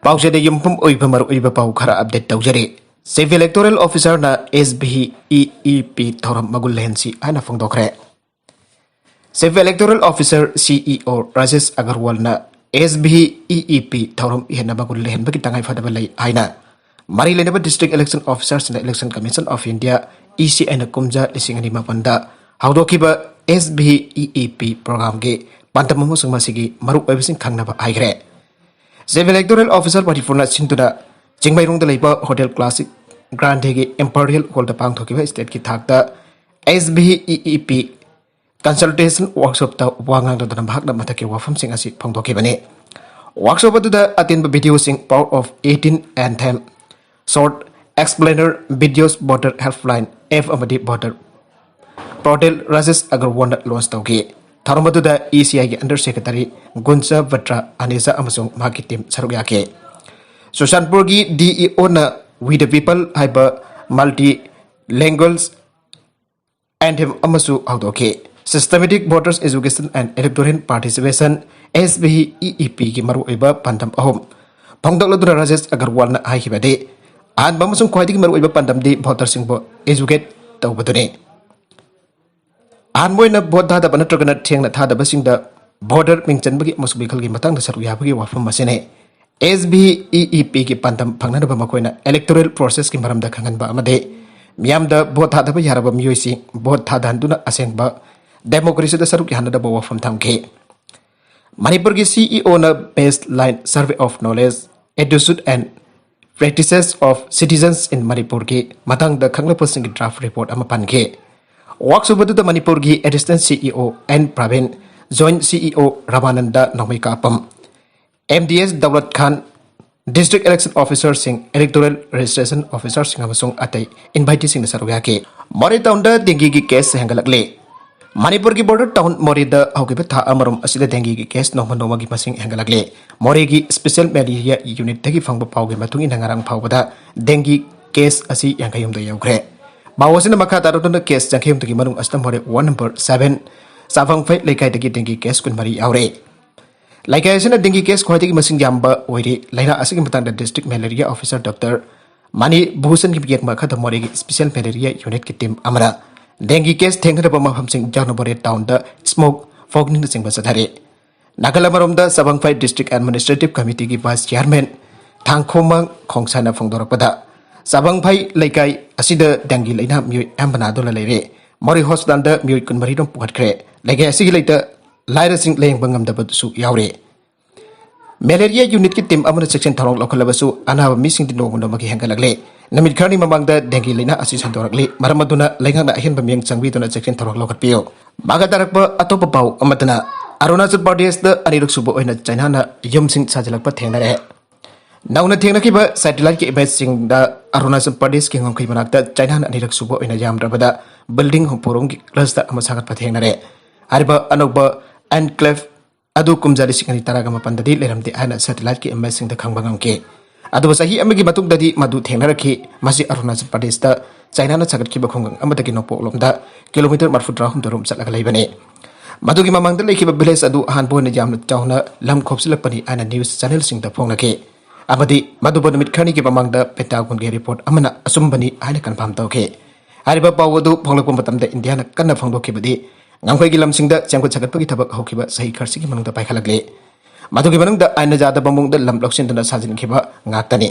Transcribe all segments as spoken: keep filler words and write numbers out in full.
ꯄꯥꯎꯆꯦꯗ ꯌꯨꯝꯐꯝ ꯑꯣꯏꯕ ꯃꯔꯨꯑꯣꯏꯕ ꯄꯥꯎ ꯈꯔ ꯑꯞꯗꯦꯠ ꯇꯧꯖꯔꯤ꯫ Chief Electoral Officerꯅ S B E E P ꯊꯧꯔꯝ ꯃꯒꯨꯟ ꯂꯩꯍꯟꯁꯤ ꯍꯥꯏꯅ ꯐꯣꯡꯗꯣꯛꯈ꯭ꯔꯦ꯫ Chief Electoral Officer, C E O, Rajesh ꯑꯒꯔꯋꯥꯜꯅ S B E E P ꯊꯧꯔꯝ ꯍꯦꯟꯅ ꯃꯒꯨꯟ ꯂꯩꯍꯟꯕꯒꯤ ꯇꯉꯥꯏꯐꯗꯕ ꯂꯩ ꯍꯥꯏꯅ ꯃꯔꯤ ꯂꯩꯅꯕ District Election Officerꯁꯤꯡꯅ Election Commission of India, E C Iꯅ ꯀꯨꯝꯖꯥ ꯂꯤꯁꯤꯡ ꯑꯅꯤ ꯃꯥꯄꯟꯗ ꯍꯧꯗꯣꯛꯈꯤꯕ S B E E P programꯒꯤ ꯄꯥꯟꯗꯝ ꯑꯃꯁꯨꯡ ꯃꯁꯤꯒꯤ ꯃꯔꯨꯑꯣꯏꯕꯁꯤꯡ ꯈꯪꯅꯕ ꯍꯥꯏꯈ꯭ꯔꯦ꯫ Chief Electoral Officer ꯃꯅꯤꯄꯨꯔꯅ ꯁꯤꯟꯗꯨꯅ ꯆꯤꯡꯃꯩꯔꯣꯡꯗ ꯂꯩꯕ Hotel Classic Grandꯒꯤ Imperial Hallꯗ ꯄꯥꯡꯊꯣꯛꯈꯤꯕ stateꯀꯤ ꯊꯥꯛꯇ S B E E P consultation workshopꯇ ꯋꯥ ꯉꯥꯡꯂꯗꯨꯅ ꯃꯍꯥꯛꯅ ꯃꯊꯛꯀꯤ ꯋꯥꯐꯝꯁꯤꯡ ꯑꯁꯤ ꯐꯣꯡꯗꯣꯛꯈꯤꯕꯅꯤ꯫ Workshop ꯑꯗꯨꯗ ꯑꯇꯦꯟꯕ videoꯁꯤꯡ, Power of eighteen Anthem, short explainer videos, Voter Helpline app ꯑꯃꯗꯤ Voter Portal ꯔꯥꯖꯦꯁ ꯑꯒꯔꯋꯥꯜꯅ launch ꯇꯧꯈꯤ꯫ ꯊꯧꯔꯝ ꯑꯗꯨꯗ E C Iꯒꯤ Under Secretary ꯒꯨꯟꯖ ꯕꯇ꯭ꯔꯥ ꯑꯅꯦꯖꯥ ꯑꯃꯁꯨꯡ ꯃꯍꯥꯛꯀꯤ team ꯁꯔꯨꯛ ꯌꯥꯈꯤ꯫ ꯆꯨꯔꯆꯥꯟꯄꯨꯔꯒꯤ D E Oꯅ We the People ꯍꯥꯏꯕ multilingual anthem ꯑꯃꯁꯨ ꯍꯧꯗꯣꯛꯈꯤ꯫ Systematic Voters Education and Electoral Participation, S B E E Pꯒꯤ ꯃꯔꯨꯑꯣꯏꯕ ꯄꯥꯟꯗꯝ ꯑꯍꯨꯝ ꯐꯣꯡꯗꯣꯛꯂꯗꯨꯅ ꯔꯥꯖꯦꯁ ꯑꯒꯔꯋꯥꯜꯅ ꯍꯥꯏꯈꯤꯕꯗꯤ, ꯑꯍꯥꯟꯕ ꯑꯃꯁꯨꯡ ꯈ꯭ꯋꯥꯏꯗꯒꯤ ꯃꯔꯨꯑꯣꯏꯕ ꯄꯥꯟꯗꯝꯗꯤ voterꯁꯤꯡꯕꯨ educate ꯇꯧꯕꯗꯨꯅꯤ꯫ ꯑꯍꯥꯟꯕ ꯑꯣꯏꯅ vote ꯊꯥꯗꯕ ꯅꯠꯇ꯭ꯔꯒꯅ ꯊꯦꯡꯅ ꯊꯥꯗꯕꯁꯤꯡꯗ voter ꯃꯤꯡ ꯆꯟꯕꯒꯤ ꯑꯃꯁꯨꯡ ꯃꯤꯈꯜꯒꯤ ꯃꯇꯥꯡꯗ ꯁꯔꯨꯛ ꯌꯥꯕꯒꯤ ꯋꯥꯐꯝ ꯑꯁꯤꯅꯤ꯫ S B E E Pꯒꯤ ꯄꯥꯟꯗꯝ ꯐꯪꯅꯅꯕ ꯃꯈꯣꯏꯅ electoral processꯀꯤ ꯃꯔꯝꯗ ꯈꯪꯍꯟꯕ ꯑꯃꯗꯤ ꯃꯤꯌꯥꯝꯗ vote ꯊꯥꯗꯕ ꯌꯥꯔꯕ ꯃꯤꯑꯣꯏꯁꯤꯡ vote ꯊꯥꯗꯍꯟꯗꯨꯅ ꯑꯁꯦꯡꯕ democracyꯗ ꯁꯔꯨꯛ ꯌꯥꯍꯟꯅꯗꯕ ꯋꯥꯐꯝ ꯊꯝꯈꯤ꯫ ꯃꯅꯤꯄꯨꯔꯒꯤ C E Oꯅ Baseline Survey of Knowledge, Attitude and Practices of Citizens in Manipurꯒꯤ ꯃꯇꯥꯡꯗ ꯈꯪꯂꯛꯄꯁꯤꯡꯒꯤ draft report ꯑꯃ ꯄꯟꯈꯤ꯫ Workshop ꯑꯗꯨꯗ ꯃꯅꯤꯄꯨꯔꯒꯤ Additional C E O N Praveen, Joint C E O Ramananda Nomeikapam, M D S Daulat Khan, District Election Officerꯁꯤꯡ, Electoral Registration Officerꯁꯤꯡ ꯑꯃꯁꯨꯡ ꯑꯇꯩ inviteeꯁꯤꯡꯅ ꯁꯔꯨꯛ ꯌꯥꯈꯤ꯫ ꯃꯣꯔꯦ townꯗ dengueꯒꯤ case ꯍꯦꯟꯒꯠꯂꯛꯂꯤ꯫ ꯃꯅꯤꯄꯨꯔꯒꯤ border town ꯃꯣꯔꯦꯗ ꯍꯧꯈꯤꯕ ꯊꯥ ꯑꯃꯔꯣꯝ ꯑꯁꯤꯗ dengueꯒꯤ case ꯅꯣꯡꯃ ꯅꯣꯡꯃꯒꯤ ꯃꯁꯤꯡ ꯍꯦꯟꯒꯠꯂꯛꯂꯤ꯫ ꯃꯣꯔꯦꯒꯤ Special Malaria Unitꯇꯒꯤ ꯐꯪꯕ ꯄꯥꯎꯒꯤ ꯃꯇꯨꯡ ꯏꯟꯅ ꯉꯔꯥꯡ ꯐꯥꯎꯕꯗ dengue case ꯑꯁꯤ ꯌꯥꯡꯈꯩ ꯍꯨꯝꯗꯣꯏ ꯌꯧꯈ꯭ꯔꯦ꯫ ꯄꯥꯎ ꯑꯁꯤꯅ ꯃꯈꯥ ꯇꯥꯔꯛꯇꯨꯅ case ꯌꯥꯡꯈꯩ ꯍꯨꯝꯗꯣꯏꯒꯤ ꯃꯅꯨꯡ ꯑꯁꯤꯗ ꯃꯣꯔꯦ ward number seven ꯆꯥꯐꯝꯐꯩ ꯂꯩꯀꯥꯏꯗꯒꯤ dengue case ꯀꯨꯟꯃꯔꯤ ꯌꯥꯎꯔꯦ꯫ ꯂꯩꯀꯥꯏ ꯑꯁꯤꯅ dengue case ꯈ꯭ꯋꯥꯏꯗꯒꯤ ꯃꯁꯤꯡ ꯌꯥꯝꯕ ꯑꯣꯏꯔꯤ꯫ ꯂꯩꯅꯥ ꯑꯁꯤꯒꯤ ꯃꯇꯥꯡꯗ district malaria officer Doctor Mani ꯚꯨꯁꯟꯒꯤ ꯃꯤꯠꯌꯦꯡ ꯃꯈꯥꯗ ꯃꯣꯔꯦꯒꯤ special malaria unitꯀꯤ team ꯑꯃꯅ dengue case ꯊꯦꯡꯅꯔꯕ ꯃꯐꯝꯁꯤꯡ ꯌꯥꯎꯅ ꯃꯣꯔꯦ townꯗ smoke foggingꯅꯆꯤꯡꯕ ꯆꯠꯊꯔꯤ꯫ ꯅꯥꯀꯜ ꯑꯃꯔꯣꯝꯗ ꯆꯕꯪꯐꯩ district administrative committeeꯒꯤ vice chairman ꯊꯥꯡꯈꯣꯃꯥꯡ ꯈꯣꯡꯁꯥꯅ ꯐꯣꯡꯗꯣꯔꯛꯄꯗ, ꯆꯕꯪꯐꯩ ꯂꯩꯀꯥꯏ ꯑꯁꯤꯗ dengue ꯂꯩꯅꯥ ꯃꯤꯑꯣꯏ ꯑꯌꯥꯝꯕ ꯅꯥꯗꯨꯅ ꯂꯩꯔꯦ꯫ ꯃꯣꯔꯦ hospitalꯗ ꯃꯤꯑꯣꯏ ꯀꯨꯟꯃꯔꯤ ꯔꯣꯝ ꯄꯨꯈꯠꯈ꯭ꯔꯦ꯫ ꯂꯩꯀꯥꯏ ꯑꯁꯤꯒꯤ ꯂꯩꯇ ꯂꯥꯏꯔꯁꯤꯡ ꯂꯥꯌꯦꯡꯕ ꯉꯝꯗꯕꯗꯨꯁꯨ ꯌꯥꯎꯔꯦ꯫ Malaria unitꯀꯤ team ꯑꯃꯅ ꯆꯦꯛꯁꯤꯟ ꯊꯧꯔꯥꯡ ꯂꯧꯈꯠꯂꯕꯁꯨ ꯑꯅꯥꯕ ꯃꯤꯁꯤꯡꯗꯤ ꯅꯣꯡꯃ ꯅꯣꯡꯃꯒꯤ ꯍꯦꯟꯒꯠꯂꯛꯂꯦ꯫ ꯅꯨꯃꯤꯠ ꯈꯔꯅꯤ ꯃꯃꯥꯡꯗ dengue ꯂꯩꯅꯥ ꯑꯁꯤ ꯁꯟꯗꯣꯔꯛꯂꯤ꯫ ꯃꯔꯝ ꯑꯗꯨꯅ ꯂꯩꯉꯥꯛꯅ ꯑꯍꯦꯟꯕ ꯃꯤꯠꯌꯦꯡ ꯆꯪꯕꯤꯗꯨꯅ ꯆꯦꯛꯁꯤꯟ ꯊꯧꯔꯥꯡ ꯂꯧꯈꯠꯄꯤꯌꯨ꯫ ꯃꯈꯥ ꯇꯥꯔꯛꯄ ꯑꯇꯣꯞꯄ ꯄꯥꯎ ꯑꯃꯗꯅ, ꯑꯔꯨꯅꯥꯆꯜ ꯄ꯭ꯔꯗꯦꯁꯇ ꯑꯅꯤꯔꯛ ꯁꯨꯕ ꯑꯣꯏꯅ ꯆꯥꯏꯅꯥꯅ ꯌꯨꯝꯁꯤꯡ ꯁꯥꯖꯤꯜꯂꯛꯄ ꯊꯦꯡꯅꯔꯦ꯫ ꯅꯧꯅ ꯊꯦꯡꯅꯈꯤꯕ satelliteꯀꯤ imageꯁꯤꯡꯗ ꯑꯔꯨꯅꯥꯆꯜ ꯄ꯭ꯔꯗꯦꯁꯀꯤ ꯉꯝꯈꯩ ꯃꯅꯥꯛꯇ ꯆꯥꯏꯅꯥꯅ ꯑꯅꯤꯔꯛ ꯁꯨꯕ ꯑꯣꯏꯅ ꯌꯥꯝꯗ꯭ꯔꯕꯗ building ꯍꯨꯝꯐꯨꯔꯣꯝꯒꯤ cluster ꯑꯃ ꯁꯥꯒꯠꯄ ꯊꯦꯡꯅꯔꯦ꯫ ꯍꯥꯏꯔꯤꯕ ꯑꯅꯧꯕ enclave ꯑꯗꯨ ꯀꯨꯝꯖꯥ ꯂꯤꯁꯤꯡ ꯑꯅꯤ ꯇꯔꯥꯒ ꯃꯥꯄꯟꯗꯗꯤ ꯂꯩꯔꯝꯗꯦ ꯍꯥꯏꯅ satelliteꯀꯤ imageꯁꯤꯡꯗ ꯈꯪꯕ ꯉꯝꯈꯤ꯫ ꯑꯗꯨꯕꯨ ꯆꯍꯤ ꯑꯃꯒꯤ ꯃꯇꯨꯡꯗꯗꯤ ꯃꯗꯨ ꯊꯦꯡꯅꯔꯛꯈꯤ꯫ ꯃꯁꯤ ꯑꯔꯨꯅꯥꯆꯜ ꯄ꯭ꯔꯗꯦꯁꯇ ꯆꯥꯏꯅꯥꯅ ꯁꯥꯒꯠꯈꯤꯕ ꯈꯨꯡꯒꯪ ꯑꯃꯗꯒꯤ ꯅꯣꯡꯄꯣꯛꯂꯣꯝꯗ kilometre ꯃꯔꯤꯐꯨꯇꯔꯥ ꯍꯨꯝꯗꯣꯏ ꯔꯣꯝ ꯆꯠꯂꯒ ꯂꯩꯕꯅꯤ꯫ ꯃꯗꯨꯒꯤ ꯃꯃꯥꯡꯗ ꯂꯩꯈꯤꯕ village ꯑꯗꯨ ꯑꯍꯥꯟꯕ ꯑꯣꯏꯅ ꯌꯥꯝꯅ ꯆꯥꯎꯅ ꯂꯝ ꯈꯣꯞꯆꯤꯜꯂꯛꯄꯅꯤ ꯍꯥꯏꯅ news channelꯁꯤꯡꯗ ꯐꯣꯡꯅꯈꯤ꯫ ꯑꯃꯗꯤ ꯃꯗꯨꯕꯨ ꯅꯨꯃꯤꯠ ꯈꯔꯅꯤꯒꯤ ꯃꯃꯥꯡꯗ Pentagonꯒꯤ report ꯑꯃꯅ ꯑꯆꯨꯝꯕꯅꯤ ꯍꯥꯏꯅ confirm ꯇꯧꯈꯤ꯫ ꯍꯥꯏꯔꯤꯕ ꯄꯥꯎ ꯑꯗꯨ ꯐꯣꯡꯂꯛꯄ ꯃꯇꯝꯗ ꯏꯟꯗꯤꯌꯥꯅ ꯀꯟꯅ ꯐꯣꯡꯗꯣꯛꯈꯤꯕꯗꯤ ꯉꯝꯈꯩꯒꯤ ꯂꯝꯁꯤꯡꯗ ꯁꯦꯝꯒꯠ ꯁꯥꯒꯠꯄꯒꯤ ꯊꯕꯛ ꯍꯧꯈꯤꯕ ꯆꯍꯤ ꯈꯔꯁꯤꯒꯤ ꯃꯅꯨꯡꯗ ꯄꯥꯏꯈꯠꯂꯛꯂꯤ꯫ ꯃꯗꯨꯒꯤ ꯃꯅꯨꯡꯗ ꯑꯥꯏꯟꯅ ꯌꯥꯗꯕ ꯃꯑꯣꯡꯗ ꯂꯝ ꯂꯧꯁꯤꯟꯗꯨꯅ ꯁꯥꯖꯤꯟꯈꯤꯕ ꯉꯥꯛꯇꯅꯤ꯫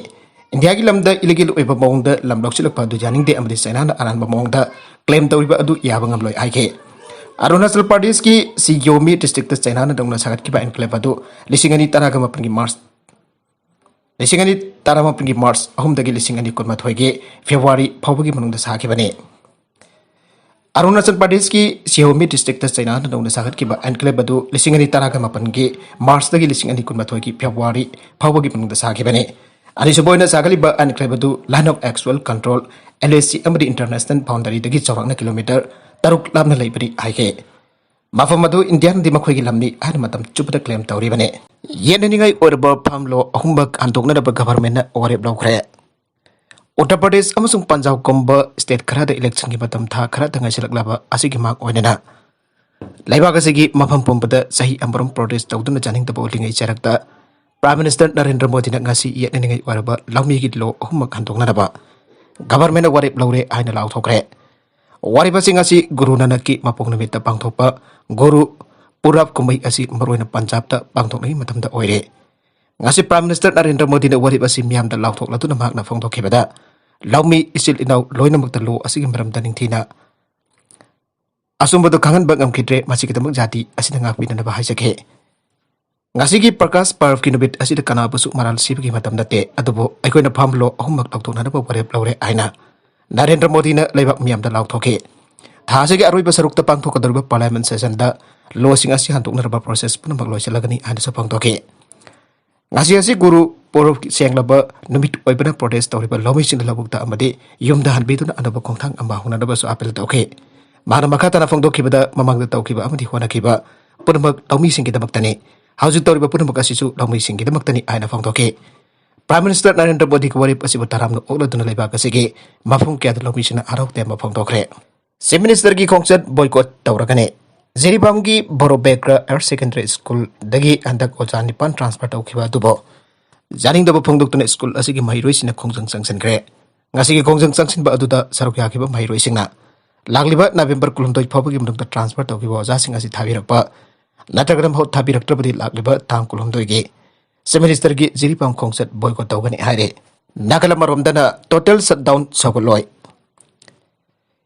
ꯏꯟꯗꯤꯌꯥꯒꯤ ꯂꯝꯗ illegal ꯑꯣꯏꯕ ꯃꯑꯣꯡꯗ ꯂꯝ ꯂꯧꯁꯤꯜꯂꯛꯄ ꯑꯗꯨ ꯌꯥꯅꯤꯡꯗꯦ ꯑꯃꯗꯤ ꯆꯥꯏꯅꯥꯅ ꯑꯔꯥꯟꯕ ꯃꯑꯣꯡꯗ claim ꯇꯧꯔꯤꯕ ꯑꯗꯨ ꯌꯥꯕ ꯉꯝꯂꯣꯏ ꯍꯥꯏꯈꯤ꯫ ꯑꯔꯨꯅꯥꯆꯜ ꯄ꯭ꯔꯗꯦꯁꯀꯤ ꯁꯤꯒꯤꯌꯣꯃꯤ districtꯇ ꯆꯥꯏꯅꯥꯅ ꯅꯧꯅ ꯁꯥꯒꯠꯈꯤꯕ enclave ꯑꯗꯨ ꯂꯤꯁꯤꯡ ꯑꯅꯤ ꯇꯔꯥꯒ ꯃꯥꯄꯟꯒꯤ March, ꯂꯤꯁꯤꯡ ꯑꯅꯤ ꯇꯔꯥꯃꯥꯄꯟꯒꯤ March ꯑꯍꯨꯝꯗꯒꯤ ꯂꯤꯁꯤꯡ ꯑꯅꯤ ꯀꯨꯟꯃꯥꯊꯣꯏꯒꯤ February ꯐꯥꯎꯕꯒꯤ ꯃꯅꯨꯡꯗ ꯁꯥꯈꯤꯕꯅꯤ꯫ ꯑꯔꯨꯅꯥꯆꯜ ꯄ꯭ꯔꯗꯦꯁꯀꯤ ꯁꯤꯍꯣꯃꯤ districtꯇ ꯆꯥꯏꯅꯥꯅ ꯅꯧꯅ ꯁꯥꯒꯠꯈꯤꯕ enclave ꯑꯗꯨ ꯂꯤꯁꯤꯡ ꯑꯅꯤ ꯇꯔꯥꯒ ꯃꯥꯄꯟꯒꯤ Marchꯇꯒꯤ ꯂꯤꯁꯤꯡ ꯑꯅꯤ ꯀꯨꯟꯃꯥꯊꯣꯏꯒꯤ February ꯐꯥꯎꯕꯒꯤ ꯃꯅꯨꯡꯗ ꯁꯥꯈꯤꯕꯅꯤ꯫ ꯑꯅꯤꯁꯨꯕ ꯑꯣꯏꯅ ꯁꯥꯒꯠꯂꯤꯕ enclave ꯑꯗꯨ Line of Actual Control, LAC, ꯑꯃꯗꯤ international boundaryꯗꯒꯤ ꯆꯥꯎꯔꯥꯛꯅ kilometre ꯇꯔꯨꯛ ꯂꯥꯞꯅ ꯂꯩꯕꯅꯤ ꯍꯥꯏꯈꯤ꯫ ꯃꯐꯝ ꯑꯗꯨ ꯏꯟꯗꯤꯌꯥꯅꯗꯤ ꯃꯈꯣꯏꯒꯤ ꯂꯝꯅꯤ ꯍꯥꯏꯅ ꯃꯇꯝ ꯆꯨꯞꯄꯗ claim ꯇꯧꯔꯤꯕꯅꯤ꯫ ꯌꯦꯠꯅꯅꯤꯡꯉꯥꯏ ꯑꯣꯏꯔꯕ farm law ꯑꯍꯨꯝꯃꯛ ꯍꯟꯗꯣꯛꯅꯅꯕ governmentꯅ ꯋꯥꯔꯦꯞ ꯂꯧꯈ꯭ꯔꯦ꯫ ꯎꯠꯇꯔ ꯄ꯭ꯔꯗꯦꯁ ꯑꯃꯁꯨꯡ ꯄꯟꯖꯥꯕꯀꯨꯝꯕ state ꯈꯔꯗ electionꯒꯤ ꯃꯇꯝ ꯊꯥ ꯈꯔꯇ ꯉꯥꯏꯁꯤꯜꯂꯛꯂꯕ ꯑꯁꯤꯒꯤ ꯃꯥꯡ ꯑꯣꯏꯅꯅ ꯂꯩꯕꯥꯛ ꯑꯁꯤꯒꯤ ꯃꯐꯝ ꯄꯨꯝꯕꯗ ꯆꯍꯤ ꯑꯃꯔꯣꯝ protest ꯇꯧꯗꯨꯅ ꯆꯥꯅꯤꯡꯗꯕ ꯎꯠꯂꯤꯉꯩ ꯆꯔꯛꯇ Prime Minister ꯅꯔꯦꯟꯗ꯭ꯔ ꯃꯣꯗꯤꯅ ꯉꯁꯤ ꯌꯦꯠꯅꯅꯤꯡꯉꯥꯏ ꯑꯣꯏꯔꯕ ꯂꯧꯃꯤꯒꯤ law ꯑꯍꯨꯝꯃꯛ ꯍꯟꯗꯣꯛꯅꯅꯕ government ꯅ ꯋꯥꯔꯦꯞ ꯂꯧꯔꯦ ꯍꯥꯏꯅ ꯂꯥꯎꯊꯣꯛꯈ꯭ꯔꯦ꯫ ꯋꯥꯔꯦꯞ ꯑꯁꯤ ꯉꯁꯤ ꯒꯨꯔꯨ ꯅꯥꯅꯛꯀꯤ ꯃꯄꯣꯛ ꯅꯨꯃꯤꯠꯇ ꯄꯥꯡꯊꯣꯛꯄ ꯒꯨꯔꯨ ꯄꯨꯔꯕ ꯀꯨꯝꯍꯩ ꯑꯁꯤ ꯃꯔꯨꯑꯣꯏꯅ ꯄꯟꯖꯥꯕꯇ ꯄꯥꯡꯊꯣꯛꯅꯔꯤ ꯃꯇꯝꯗ ꯑꯣꯏꯔꯦ꯫ ꯉꯁꯤ Prime Minister ꯅꯔꯦꯟꯗ꯭ꯔ ꯃꯣꯗꯤꯅ ꯋꯥꯔꯦꯞ ꯑꯁꯤ ꯃꯤꯌꯥꯝꯗ ꯂꯥꯎꯊꯣꯛꯂꯗꯨꯅ ꯃꯍꯥꯛꯅ ꯐꯣꯡꯗꯣꯛꯈꯤꯕꯗ, ꯂꯧꯃꯤ ꯏꯆꯤꯜ ꯏꯅꯥꯎ ꯂꯣꯏꯅꯃꯛꯇ law ꯑꯁꯤꯒꯤ ꯃꯔꯝꯗ ꯅꯤꯡꯊꯤꯅ ꯑꯆꯨꯝꯕꯗꯨ ꯈꯪꯍꯟꯕ ꯉꯝꯈꯤꯗ꯭ꯔꯦ, ꯃꯁꯤꯒꯤꯗꯃꯛ ꯖꯥꯇꯤ ꯑꯁꯤꯅ ꯉꯥꯛꯄꯤꯅꯅꯕ ꯍꯥꯏꯖꯒꯦ꯫ ꯉꯁꯤꯒꯤ ꯄ꯭ꯔꯀꯥꯁ ꯄꯔꯕꯀꯤ ꯅꯨꯃꯤꯠ ꯑꯁꯤꯗ ꯀꯅꯥꯕꯨꯁꯨ ꯃꯔꯥꯜ ꯁꯤꯕꯒꯤ ꯃꯇꯝ ꯅꯠꯇꯦ, ꯑꯗꯨꯕꯨ ꯑꯩꯈꯣꯏꯅ farm law ꯑꯍꯨꯝꯃꯛ ꯂꯧꯊꯣꯛꯅꯅꯕ ꯋꯥꯔꯦꯞ ꯂꯧꯔꯦ ꯍꯥꯏꯅ ꯅꯔꯦꯟꯗ꯭ꯔ ꯃꯣꯗꯤꯅ ꯂꯩꯕꯥꯛ ꯃꯤꯌꯥꯝꯗ ꯂꯥꯎꯊꯣꯛꯈꯤ꯫ ꯊꯥ ꯑꯁꯤꯒꯤ ꯑꯔꯣꯏꯕ ꯁꯔꯨꯛꯇ ꯄꯥꯡꯊꯣꯛꯀꯗꯧꯔꯤꯕ Parliament session ꯗ law ꯁꯤꯡ ꯑꯁꯤ ꯍꯟꯗꯣꯛꯅꯔꯕ process ꯄꯨꯝꯅꯃꯛ ꯂꯣꯏꯁꯤꯜꯂꯒꯅꯤ ꯍꯥꯏꯅꯁꯨ ꯐꯣꯡꯗꯣꯛꯈꯤ꯫ ꯉꯁꯤ ꯑꯁꯤ ꯒꯨꯔꯨ ꯄꯨꯔꯕ ꯁꯦꯡꯂꯕ ꯅꯨꯃꯤꯠ ꯑꯣꯏꯕꯅ protest ꯇꯧꯔꯤꯕ ꯂꯧꯃꯤꯁꯤꯡꯅ ꯂꯧꯕꯨꯛꯇ ꯑꯃꯗꯤ ꯌꯨꯝꯗ ꯍꯟꯕꯤꯗꯨꯅ ꯑꯅꯧꯕ ꯈꯣꯡꯊꯥꯡ ꯑꯃ ꯍꯧꯅꯅꯕꯁꯨ appeal ꯇꯧꯈꯤ꯫ ꯃꯍꯥꯛꯅ ꯃꯈꯥ ꯇꯥꯅ ꯐꯣꯡꯗꯣꯛꯈꯤꯕꯗ, ꯃꯃꯥꯡꯗ ꯇꯧꯈꯤꯕ ꯑꯃꯗꯤ ꯍꯣꯠꯅꯈꯤꯕ ꯄꯨꯝꯅꯃꯛ ꯂꯧꯃꯤꯁꯤꯡꯒꯤꯗꯃꯛꯇꯅꯤ, ꯍꯧꯖꯤꯛ ꯇꯧꯔꯤꯕ ꯄꯨꯝꯅꯃꯛ ꯑꯁꯤꯁꯨ ꯂꯧꯃꯤꯁꯤꯡꯒꯤꯗꯃꯛꯇꯅꯤ ꯍꯥꯏꯅ ꯐꯣꯡꯗꯣꯛꯈꯤ꯫ Prime Minister ꯅꯔꯦꯟꯗ꯭ꯔ ꯃꯣꯗꯤꯒꯤ ꯋꯥꯔꯦꯞ ꯑꯁꯤꯕꯨ ꯇꯔꯥꯝꯅ ꯑꯣꯛꯂꯗꯨꯅ ꯂꯩꯕꯥꯛ ꯑꯁꯤꯒꯤ ꯃꯐꯝ ꯀꯌꯥꯗ ꯂꯧꯃꯤꯁꯤꯡꯅ ꯍꯔꯥꯎ ꯇꯌꯥꯝꯕ ꯐꯣꯡꯗꯣꯛꯈ꯭ꯔꯦ꯫ Chief Minister ꯒꯤ ꯈꯣꯡꯆꯠ boycott ꯇꯧꯔꯒꯅꯤ꯫ ꯖꯤꯔꯤꯕꯥꯝꯒꯤ ꯕꯣꯔꯣꯕꯦꯀ꯭ꯔ Higher Secondary School ꯗꯒꯤ ꯍꯟꯗꯛ ꯑꯣꯖꯥ ꯅꯤꯄꯥꯟ transfer ꯇꯧꯈꯤꯕ ꯑꯗꯨꯕꯨ ꯌꯥꯅꯤꯡꯗꯕ ꯐꯣꯡꯗꯣꯛꯇꯨꯅ school ꯑꯁꯤꯒꯤ ꯃꯍꯩꯔꯣꯏꯁꯤꯡꯅ ꯈꯣꯡꯖꯪ ꯆꯪꯁꯤꯟꯈ꯭ꯔꯦ꯫ ꯉꯁꯤꯒꯤ ꯈꯣꯡꯖꯪ ꯆꯪꯁꯤꯟꯕ ꯑꯗꯨꯗ ꯁꯔꯨꯛ ꯌꯥꯈꯤꯕ ꯃꯍꯩꯔꯣꯏꯁꯤꯡꯅ ꯂꯥꯛꯂꯤꯕ November ꯀꯨꯟꯍꯨꯝꯗꯣꯏ ꯐꯥꯎꯕꯒꯤ ꯃꯅꯨꯡꯗ transfer ꯇꯧꯈꯤꯕ ꯑꯣꯖꯥꯁꯤꯡ ꯑꯁꯤ ꯊꯥꯕꯤꯔꯛꯄ ꯅꯠꯇ꯭ꯔꯒꯅ ꯃꯍꯨꯠ ꯊꯥꯕꯤꯔꯛꯇ꯭ꯔꯕꯗꯤ ꯂꯥꯛꯂꯤꯕ ꯇꯥꯡ ꯀꯨꯟꯍꯨꯝꯗꯣꯏꯒꯤ Chief Minister ꯒꯤ ꯖꯤꯔꯤꯕꯥꯝ ꯈꯣꯡꯆꯠ boycott ꯇꯧꯒꯅꯤ ꯍꯥꯏꯔꯦ꯫ Nagaland ꯃꯔꯣꯝꯗꯅ total shutdown ꯁꯧꯒꯠꯂꯣꯏ꯫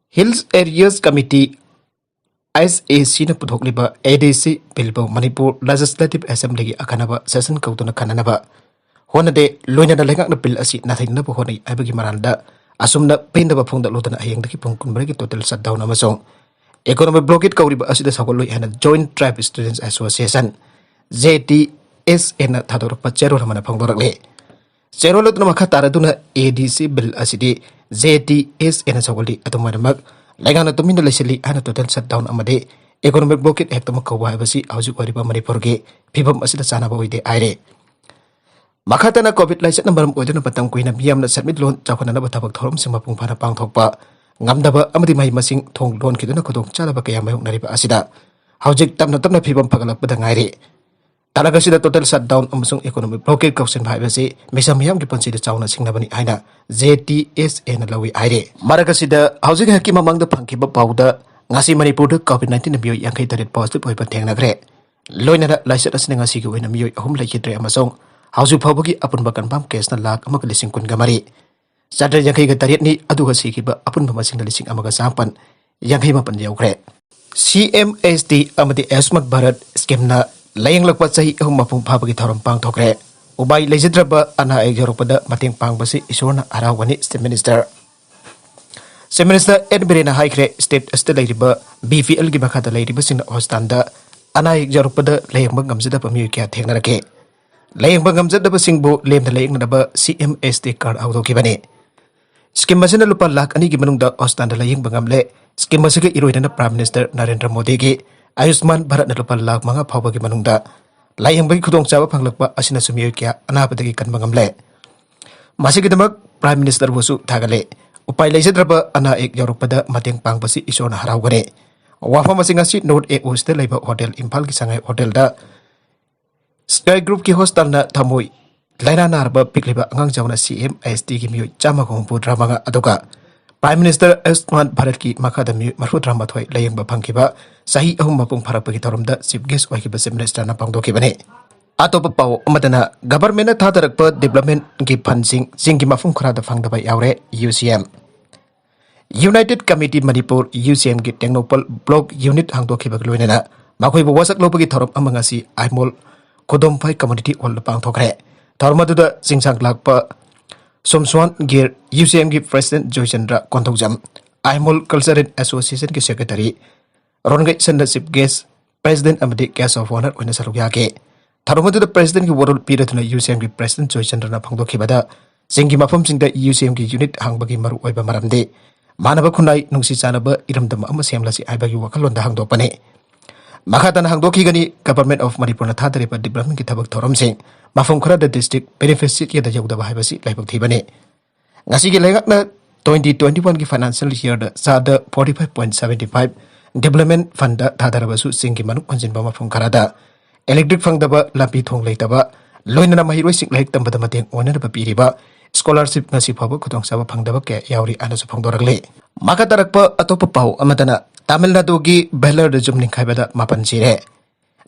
Hills Areas Committee, H A C ꯅ ꯄꯨꯊꯣꯛꯂꯤꯕ A D C bill ꯕꯨ ꯃꯅꯤꯄꯨꯔ Legislative Assembly ꯒꯤ ꯑꯈꯟꯅꯕ session ꯀꯧꯗꯨꯅ ꯈꯟꯅꯅꯕ ꯍꯣꯠꯅꯗꯦ, ꯂꯣꯏꯅꯅ ꯂꯩꯉꯥꯛꯅ bill ꯑꯁꯤ ꯅꯥꯊꯩꯅꯅꯕ ꯍꯣꯠꯅꯩ ꯍꯥꯏꯕꯒꯤ ꯃꯔꯥꯜꯗ ꯑꯁꯨꯝꯅ ꯄꯦꯟꯗꯕ ꯐꯣꯡꯗꯣꯛꯂꯨꯗꯅ ꯍꯌꯦꯡꯗꯒꯤ ꯄꯨꯡ ꯀꯨꯟꯃꯔꯤꯒꯤ total shutdown ꯑꯃꯁꯨꯡ economic blockade ꯀꯧꯔꯤꯕ ꯑꯁꯤꯗ ꯁꯧꯒꯠꯂꯣꯏ ꯍꯥꯏꯅ Joint Tribe Students Association, J T S A ꯅ ꯊꯥꯗꯣꯔꯛꯄ ꯆꯦꯔꯣꯜ ꯑꯃꯅ ꯐꯣꯡꯗꯣꯔꯛꯂꯤ꯫ ꯆꯦꯔꯣꯜ ꯑꯗꯨꯅ ꯃꯈꯥ ꯇꯥꯔꯗꯨꯅ A D C bill ꯑꯁꯤꯗꯤ J T S A ꯅ ꯁꯧꯒꯠꯂꯤ, ꯑꯗꯨꯝ ꯑꯣꯏꯅꯃꯛ ꯂꯩꯉꯥꯛꯅ ꯇꯨꯃꯤꯟꯅ ꯂꯩꯁꯤꯜꯂꯤ ꯍꯥꯏꯅ total shutdown ꯑꯃꯗꯤ economic blockade ꯍꯦꯛꯇꯃꯛ ꯀꯧꯕ ꯍꯥꯏꯕꯁꯤ ꯍꯧꯖꯤꯛ ꯑꯣꯏꯔꯤꯕ ꯃꯅꯤꯄꯨꯔꯒꯤ ꯐꯤꯕꯝ ꯑꯁꯤꯗ ꯆꯥꯅꯕ ꯑꯣꯏꯗꯦ ꯍꯥꯏꯔꯦ꯫ ꯃꯈꯥ ꯇꯥꯅ COVID ꯂꯥꯏꯆꯠꯅ ꯃꯔꯝ ꯑꯣꯏꯗꯨꯅ ꯃꯇꯝ ꯀꯨꯏꯅ ꯃꯤꯌꯥꯝꯅ ꯁꯦꯟꯃꯤꯠꯂꯣꯟ ꯆꯥꯎꯈꯠꯅꯅꯕ ꯊꯕꯛ ꯊꯧꯔꯝꯁꯤꯡ ꯃꯄꯨꯡ ꯐꯥꯅ ꯄꯥꯡꯊꯣꯛꯄ ꯉꯝꯗꯕ ꯑꯃꯗꯤ ꯃꯍꯩ ꯃꯁꯤꯡ ꯊꯣꯡ ꯂꯣꯟꯈꯤꯗꯨꯅ ꯈꯨꯗꯣꯡꯆꯥꯗꯕ ꯀꯌꯥ ꯃꯥꯌꯣꯛꯅꯔꯤꯕ ꯑꯁꯤꯗ ꯍꯧꯖꯤꯛ ꯇꯞꯅ ꯇꯞꯅ ꯐꯤꯕꯝ ꯐꯒꯠꯂꯛꯄꯗ ꯉꯥꯏꯔꯤ꯫ ꯇꯥꯂꯛ ꯑꯁꯤꯗ total shutdown ꯑꯃꯁꯨꯡ economic blockade ꯀꯧꯁꯤꯟꯕ ꯍꯥꯏꯕꯁꯤ ꯃꯤꯆꯝ ꯃꯤꯌꯥꯝꯒꯤ ꯄꯨꯟꯁꯤꯗ ꯆꯥꯎꯅ ꯁꯤꯡꯅꯕꯅꯤ ꯍꯥꯏꯅ J T S A ꯅ ꯂꯧꯏ ꯍꯥꯏꯔꯤ꯫ ꯃꯔꯛ ꯑꯁꯤꯗ ꯍꯧꯖꯤꯛ ꯉꯥꯏꯍꯥꯛꯀꯤ ꯃꯃꯥꯡꯗ ꯐꯪꯈꯤꯕ ꯄꯥꯎꯗ ꯉꯁꯤ ꯃꯅꯤꯄꯨꯔꯗ COVID nineteen ꯅ ꯃꯤꯑꯣꯏ ꯌꯥꯡꯈꯩ ꯇꯔꯦꯠ positive ꯑꯣꯏꯕ ꯊꯦꯡꯅꯈ꯭ꯔꯦ꯫ ꯂꯣꯏꯅꯅ ꯂꯥꯏꯆꯠ ꯑꯁꯤꯅ ꯉꯁꯤꯒꯤ ꯑꯣꯏꯅ ꯃꯤꯑꯣꯏ ꯑꯍꯨꯝ ꯂꯩꯈꯤꯗ꯭ꯔꯦ ꯑꯃꯁꯨꯡ ꯍꯧꯖꯤꯛ ꯐꯥꯎꯕꯒꯤ ꯑꯄꯨꯟꯕ confirm case ꯅ ꯂꯥꯈ ꯑꯃꯒ ꯂꯤꯁꯤꯡ ꯀꯨꯟꯒ ꯃꯔꯤ, ꯆꯥꯇ꯭ꯔꯦꯠ ꯌꯥꯡꯈꯩꯒ ꯇꯔꯦꯠꯅꯤ, ꯑꯗꯨꯒ ꯁꯤꯈꯤꯕ ꯑꯄꯨꯟꯕ ꯃꯁꯤꯡꯅ ꯂꯤꯁꯤꯡ ꯑꯃꯒ ꯆꯥꯃꯥꯄꯟ ꯌꯥꯡꯈꯩ ꯃꯥꯄꯟ ꯌꯧꯈ꯭ꯔꯦ꯫ C M S T ꯑꯃꯗꯤ ꯑꯌꯨꯁꯃꯥꯟ ꯚꯥꯔꯠ scheme ꯅ ꯂꯥꯌꯦꯡꯂꯛꯄ ꯆꯍꯤ ꯑꯍꯨꯝ ꯃꯄꯨꯡ ꯐꯥꯕꯒꯤ ꯊꯧꯔꯝ ꯄꯥꯡꯊꯣꯛꯈ꯭ꯔꯦ꯫ ꯎꯄꯥꯏ ꯂꯩꯖꯗ꯭ꯔꯕ ꯑꯅꯥ ꯑꯌꯦꯛ ꯌꯧꯔꯛꯄꯗ ꯃꯇꯦꯡ ꯄꯥꯡꯕꯁꯤ ꯏꯁꯣꯔꯅ ꯍꯔꯥꯎꯒꯅꯤ, Chief Minister꯫ Chief Minister N Biren ꯅ ꯍꯥꯏꯈ꯭ꯔꯦ, state ꯑꯁꯤꯗ ꯂꯩꯔꯤꯕ B P L ꯒꯤ ꯃꯈꯥꯗ ꯂꯩꯔꯤꯕꯁꯤꯡꯅ hospital ꯗ ꯑꯅꯥ ꯑꯌꯦꯛ ꯌꯧꯔꯛꯄꯗ ꯂꯥꯌꯦꯡꯕ ꯉꯝꯖꯗꯕ ꯃꯤꯑꯣꯏ ꯀꯌꯥ ꯊꯦꯡꯅꯔꯛꯈꯤ꯫ ꯂꯥꯌꯦꯡꯕ ꯉꯝꯖꯗꯕꯁꯤꯡꯕꯨ ꯂꯦꯝꯅ ꯂꯥꯌꯦꯡꯅꯅꯕ C M S T card ꯍꯧꯗꯣꯛꯈꯤꯕꯅꯤ꯫ Scheme ꯑꯁꯤꯅ ꯂꯨꯄꯥ ꯂꯥꯈ ꯑꯅꯤꯒꯤ ꯃꯅꯨꯡꯗ hospital ꯗ ꯂꯥꯌꯦꯡꯕ ꯉꯝꯂꯦ꯫ Scheme ꯑꯁꯤꯒ ꯏꯔꯣꯏꯅꯅ Prime Minister ꯅꯔꯦꯟꯗ꯭ꯔ ꯃꯣꯗꯤꯒꯤ ꯑꯌꯨꯁꯃꯥꯟ ꯚꯥꯔꯠꯅ ꯂꯨꯄꯥ ꯂꯥꯈ ꯃꯉꯥ ꯐꯥꯎꯕꯒꯤ ꯃꯅꯨꯡꯗ ꯂꯥꯌꯦꯡꯕꯒꯤ ꯈꯨꯗꯣꯡꯆꯥꯕ ꯐꯪꯂꯛꯄ ꯑꯁꯤꯅꯁꯨ ꯃꯤꯑꯣꯏ ꯀꯌꯥ ꯑꯅꯥꯕꯗꯒꯤ ꯀꯟꯕ ꯉꯝꯂꯦ꯫ ꯃꯁꯤꯒꯤꯗꯃꯛ Prime Minister ꯕꯨꯁꯨ ꯊꯥꯒꯠꯂꯦ꯫ ꯎꯄꯥꯏ ꯂꯩꯖꯗ꯭ꯔꯕ ꯑꯅꯥ ꯑꯌꯦꯛ ꯌꯧꯔꯛꯄꯗ ꯃꯇꯦꯡ ꯄꯥꯡꯕꯁꯤ ꯏꯁꯣꯔꯅ ꯍꯔꯥꯎꯒꯅꯤ꯫ ꯋꯥꯐꯝ ꯑꯁꯤ ꯉꯁꯤ North A O ꯁꯤꯗ ꯂꯩꯕ hotel, ꯏꯝꯐꯥꯜꯒꯤ ꯁꯉꯥꯏ hotel ꯗ Sky Group ꯀꯤ hospital ꯅ ꯊꯃꯣꯏ ꯂꯥꯏꯅꯥ ꯅꯥꯔꯕ ꯄꯤꯛꯂꯤꯕ ꯑꯉꯥꯡ ꯌꯥꯎꯅ C M S T ꯒꯤ ꯃꯤꯑꯣꯏ ꯆꯥꯝꯃꯒ ꯍꯨꯝꯐꯨꯇꯔꯥ ꯃꯉꯥ, ꯑꯗꯨꯒ Prime Minister ꯑꯌꯨꯁꯃꯥꯟ ꯚꯥꯔꯠꯀꯤ ꯃꯈꯥꯗ ꯃꯤꯑꯣꯏ ꯃꯔꯤꯐꯨꯇꯔꯥꯃꯥꯊꯣꯏ ꯂꯥꯌꯦꯡꯕ ꯐꯪꯈꯤꯕ ꯆꯍꯤ ꯑꯍꯨꯝ ꯃꯄꯨꯡ ꯐꯥꯔꯛꯄꯒꯤ ꯊꯧꯔꯝꯗ Chief Guest ꯑꯣꯏꯈꯤꯕ Chief Minister ꯅ ꯐꯣꯡꯗꯣꯛꯈꯤꯕꯅꯤ꯫ ꯑꯇꯣꯞꯄ ꯄꯥꯎ ꯑꯃꯗꯅ, government ꯅ ꯊꯥꯗꯔꯛꯄ development ꯀꯤ fund ꯁꯤꯡ ꯆꯤꯡꯒꯤ ꯃꯐꯝ ꯈꯔꯗ ꯐꯪꯗꯕ ꯌꯥꯎꯔꯦ, U C M꯫ United Committee Manipur, U C M ꯒꯤ ꯇꯦꯡꯅꯧꯄꯜ block unit ꯍꯥꯡꯗꯣꯛꯈꯤꯕꯒ ꯂꯣꯏꯅꯅ ꯃꯈꯣꯏꯕꯨ ꯋꯥꯁꯛ ꯂꯧꯕꯒꯤ ꯊꯧꯔꯝ ꯑꯃ ꯉꯁꯤ ꯑꯥꯏꯃꯣꯜ ꯈꯨꯗꯣꯝꯐꯥꯏ community hall ꯗ ꯄꯥꯡꯊꯣꯛꯈ꯭ꯔꯦ꯫ ꯊꯧꯔꯝ ꯑꯗꯨꯗ ꯆꯤꯡꯁꯥꯡ ꯂꯥꯛꯄ ꯁꯣꯝꯁ꯭ꯋꯥꯟ ꯒꯤꯔ, U C M ꯒꯤ President Joychandra Konthoujam, Aimol Cultural Association ꯒꯤ Secretary ꯔꯣꯟꯒꯩ ꯁꯟꯅ Chief Guest, President ꯑꯃꯗꯤ Guest of Honour ꯑꯣꯏꯅ ꯁꯔꯨꯛ ꯌꯥꯈꯤ꯫ ꯊꯧꯔꯝ ꯑꯗꯨꯗ President ꯀꯤ ꯋꯥꯔꯣꯜ ꯄꯤꯔꯗꯨꯅ U C M ꯒꯤ President ꯖꯣꯏꯆꯟꯗ꯭ꯔꯅ ꯐꯣꯡꯗꯣꯛꯈꯤꯕꯗ, ꯆꯤꯡꯒꯤ ꯃꯐꯝꯁꯤꯡꯗ U C M ꯒꯤ unit ꯍꯥꯡꯕꯒꯤ ꯃꯔꯨꯑꯣꯏꯕ ꯃꯔꯝꯗꯤ ꯃꯥꯟꯅꯕ ꯈꯨꯟꯅꯥꯏ, ꯅꯨꯡꯁꯤ ꯆꯥꯟꯅꯕ ꯏꯔꯝꯗꯝ ꯑꯃ ꯁꯦꯝꯂꯁꯤ ꯍꯥꯏꯕꯒꯤ ꯋꯥꯈꯜꯂꯣꯟꯗ ꯍꯥꯡꯗꯣꯛꯄꯅꯤ꯫ ꯃꯈꯥ ꯇꯥꯅ ꯍꯥꯡꯗꯣꯛꯈꯤꯒꯅꯤ, Government of ꯃꯅꯤꯄꯨꯔꯅ ꯊꯥꯗꯔꯤꯕ development ꯀꯤ ꯊꯕꯛ ꯊꯧꯔꯝꯁꯤꯡ ꯃꯐꯝ ꯈꯔꯗ district beneficiary ꯗ ꯌꯧꯗꯕ ꯍꯥꯏꯕꯁꯤ ꯂꯥꯏꯕꯛ ꯊꯤꯕꯅꯤ꯫ ꯉꯁꯤꯒꯤ ꯂꯩꯉꯥꯛꯅ twenty twenty-one ꯒꯤ financial year ꯗ ꯆꯥꯗ forty five point seventy five Development Fund ꯊꯥꯗꯔꯕꯁꯨ ꯆꯤꯡꯒꯤ ꯃꯅꯨꯡ ꯍꯟꯖꯤꯟꯕ ꯃꯐꯝ ꯈꯔꯗ electric ꯐꯪꯗꯕ, ꯂꯝꯕꯤ ꯊꯣꯡ ꯂꯩꯇꯕ, ꯂꯣꯏꯅꯅ ꯃꯍꯩꯔꯣꯏꯁꯤꯡ ꯂꯥꯏꯔꯤꯛ ꯇꯝꯕꯗ ꯃꯇꯦꯡ ꯑꯣꯏꯅꯅꯕ ꯄꯤꯔꯤꯕ scholarship ꯉꯁꯤ ꯐꯥꯎꯕ ꯈꯨꯗꯣꯡꯆꯥꯕ ꯐꯪꯗꯕ ꯀꯌꯥ ꯌꯥꯎꯔꯤ ꯍꯥꯏꯅꯁꯨ ꯐꯣꯡꯗꯣꯔꯛꯂꯤ꯫ ꯃꯈꯥ ꯇꯥꯔꯛꯄ ꯑꯇꯣꯞꯄ ꯄꯥꯎ ꯑꯃꯗꯅ ꯇꯥꯃꯤꯜ ꯅꯥꯗꯨꯒꯤ ꯚꯦꯂꯔꯗ ꯌꯨꯝ ꯅꯤꯡꯈꯥꯏꯕꯗ ꯃꯥꯄꯟ ꯁꯤꯔꯦ꯫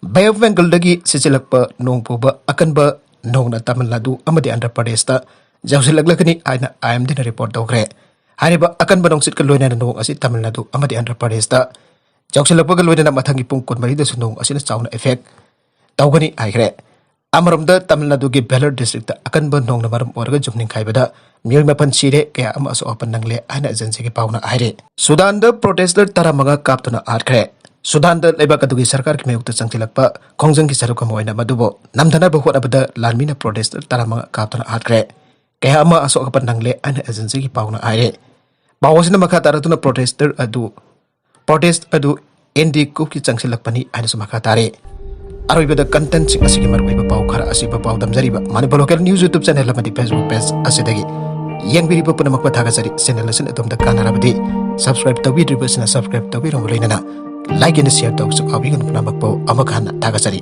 Bay of Bengalꯗꯒꯤ ꯁꯤꯠꯆꯤꯜꯂꯛꯄ ꯅꯣꯡ ꯄꯨꯕ ꯑꯀꯟꯕ ꯅꯣꯡꯅ ꯇꯥꯃꯤꯜ ꯅꯥꯗꯨ ꯑꯃꯗꯤ ꯑꯟꯙ꯭ꯔ ꯄ꯭ꯔꯗꯦꯁꯇ ꯌꯧꯁꯤꯜꯂꯛꯂꯒꯅꯤ ꯍꯥꯏꯅ IMDꯅ report ꯇꯧꯈ꯭ꯔꯦ꯫ ꯍꯥꯏꯔꯤꯕ ꯑꯀꯟꯕ ꯅꯨꯡꯁꯤꯠꯀ ꯂꯣꯏꯅꯅ ꯅꯣꯡ ꯑꯁꯤ ꯇꯥꯃꯤꯜ ꯅꯥꯗꯨ ꯑꯃꯗꯤ ꯑꯟꯙ꯭ꯔ ꯄ꯭ꯔꯗꯦꯁꯇ ꯌꯧꯁꯤꯜꯂꯛꯄꯒ ꯂꯣꯏꯅꯅ ꯃꯊꯪꯒꯤ ꯄꯨꯡ ꯀꯨꯟꯃꯔꯤꯗꯁꯨ ꯅꯣꯡ ꯑꯁꯤꯅ ꯆꯥꯎꯅ effect ꯇꯧꯒꯅꯤ ꯍꯥꯏꯈ꯭ꯔꯦ꯫ ꯑꯃꯔꯣꯝꯗ ꯇꯥꯃꯤꯜ ꯅꯥꯗꯨꯒꯤ ꯚꯦꯂꯔ districtꯇ ꯑꯀꯟꯕ ꯅꯣꯡꯅ ꯃꯔꯝ ꯑꯣꯏꯔꯒ ꯌꯨꯝ ꯅꯤꯡꯈꯥꯏꯕꯗ ꯃꯤꯑꯣꯏ ꯃꯥꯄꯟ ꯁꯤꯔꯦ, ꯀꯌꯥ ꯑꯃ ꯑꯁꯣꯛ ꯑꯄꯟ ꯅꯪꯂꯦ ꯍꯥꯏꯅ agencyꯒꯤ ꯄꯥꯎꯅ ꯍꯥꯏꯔꯤ꯫ ꯁꯨꯗꯥꯟꯗ protester ꯇꯔꯥꯃꯉꯥ ꯀꯥꯞꯇꯨꯅ ꯍꯥꯠꯈ꯭ꯔꯦ꯫ ꯁꯨꯗꯥꯟꯗ ꯂꯩꯕꯥꯛ ꯑꯗꯨꯒꯤ ꯁꯔꯀꯥꯔꯒꯤ ꯃꯥꯌꯣꯛꯇ ꯆꯪꯁꯤꯜꯂꯛꯄ ꯈꯣꯡꯖꯪꯒꯤ ꯁꯔꯨꯛ ꯑꯃ ꯑꯣꯏꯅ ꯃꯗꯨꯕꯨ ꯅꯝꯊꯅꯕ ꯍꯣꯠꯅꯕꯗ ꯂꯥꯟꯃꯤꯅ protester ꯇꯔꯥꯃꯉꯥ ꯀꯥꯞꯇꯨꯅ ꯍꯥꯠꯈ꯭ꯔꯦ꯫ ꯀꯌꯥ ꯑꯃ ꯑꯁꯣꯛ ꯑꯄꯟ ꯅꯪꯂꯦ ꯍꯥꯏꯅ agencyꯒꯤ ꯄꯥꯎꯅ ꯍꯥꯏꯔꯤ꯫ ꯄꯥꯎ ꯑꯁꯤꯅ ꯃꯈꯥ ꯇꯥꯔꯛꯇꯨꯅ protester ꯑꯗꯨ, protest ꯑꯗꯨ ꯑꯦꯟꯗꯤ ꯀꯨꯞꯀꯤ ꯆꯪꯁꯤꯜꯂꯛꯄꯅꯤ ꯍꯥꯏꯅꯁꯨ ꯃꯈꯥ ꯇꯥꯔꯤ꯫ ꯑꯔꯣꯏꯕꯗ contentꯁꯤꯡ ꯑꯁꯤꯒꯤ ꯃꯔꯨꯑꯣꯏꯕ ꯄꯥꯎ ꯈꯔ ꯑꯁꯤꯕ ꯄꯥꯎ ꯗꯝꯖꯔꯤꯕ Manipur local news YouTube channel ꯑꯃꯗꯤ Facebook page ꯑꯁꯤꯗꯒꯤ ꯌꯦꯡꯕꯤꯔꯤꯕ ꯄꯨꯝꯅꯃꯛꯄꯨ ꯊꯥꯒꯠꯆꯔꯤ꯫ Channel ꯑꯁꯤꯅ ꯑꯗꯣꯝꯗ ꯀꯥꯟꯅꯔꯕꯗꯤ subscribe ꯇꯧꯕꯤꯗ꯭ꯔꯤꯕꯁꯤꯅ subscribe ꯇꯧꯕꯤꯔꯝꯕ ꯂꯣꯏꯅꯅ like and share ꯇꯧꯕꯁꯨ ꯀꯥꯎꯕꯤꯒꯅꯨ꯫ ꯄꯨꯝꯅꯃꯛꯄꯨ ꯑꯃꯨꯛ ꯍꯟꯅ ꯊꯥꯒꯠꯆꯔꯤ꯫